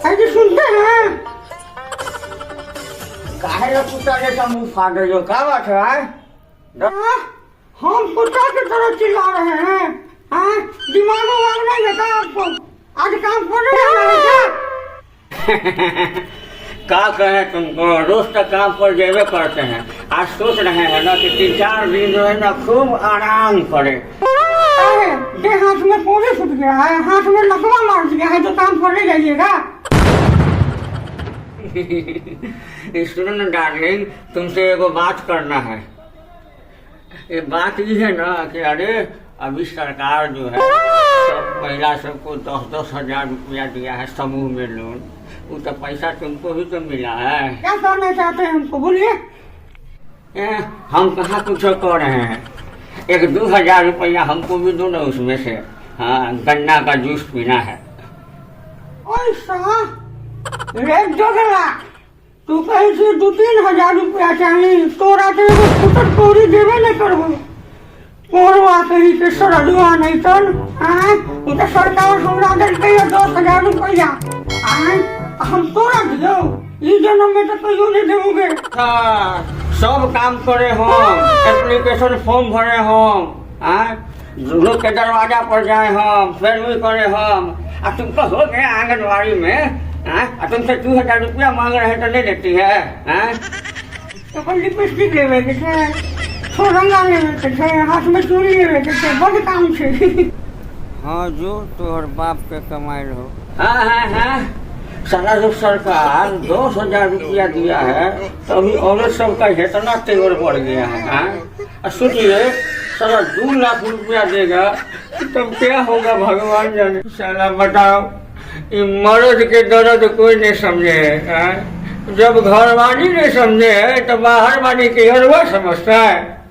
ऐसे सुनते हैं। काहे ला कुत्ता जैसा मुंह फाड़ रही हो, का बात है आय? हाँ? हम कुत्ता की तरह चिल्ला रहे हैं? हाँ? दिमाग उमाग नहीं है का आपको? आज काम पर नहीं जाना है क्या? का कहें तुमको, रोज तक काम पर जेबे करते हैं। आज सोच रहे हैं ना कि 3-4 दिन जो है ना खूब आराम करें। अरे दे हाथ में पूरी फूट गया है, हाथ में लकवा मार दिया है, तो काम पर नहीं जाइएगा। सुनो ना डार्लिंग, तुमसे एगो बात करना है। ये बात ये है ना कि अरे अभी सरकार जो है सब महिला सबको 10-10 हजार रुपया दिया है समूह में लोन, वो तो पैसा तुमको भी तो मिला है। क्या करना चाहते हैं हमको, बोलिए। हम कहाँ कुछ कर रहे हैं, 1-2 हजार रुपया हमको भी दो ना उसमें से। हाँ, गन्ना का जूस पीना है। ऐसा रे जोगला, तू कहै छी 2-3 हजार रुपया चाही, तोरा तो एगो फुटक कौड़ी देबे नहीं करबो। कोरवा कही के सरदुआ नहीं तन। आय, उ तो सरकार हमरा देलकै 10,000 रुपया। आय, हम तोरा दियौ? ई जन्म में तो कहियो नहीं देबोगे। हाँ, सब काम करे हम, एप्लीकेशन फॉर्म भरे हम, आय, लोग के दरवाजा पर जाए हम, पैरवी करे हम, आ तुमको हो गया आंगनबाड़ी में, आय, आ तुमसे 2,000 रुपया मांग रहे हैं तो नहीं देती है? आय? तो अपन लिपस्टिक लेवे के छै, छोरंगा लेवे के छै, हाथ में चूड़ी लेवे के छै, बड काम छै। हाँ, जो तोहर बाप के कमाइल हो। हाँ हाँ हाँ, साला जब सरकार 10,000 रुपया दिया है तो अभी औरत सबका इतना तेवर बढ़ गया है। हाँ? और सोचिए साला 2 लाख रुपया देगा तब क्या होगा भगवान जाने। साला बताओ, ये मर्द के दर्द कोई नहीं समझे है। हाँ? जब घर वाली नहीं समझे है तो बाहर वाली के हरवा समझता है।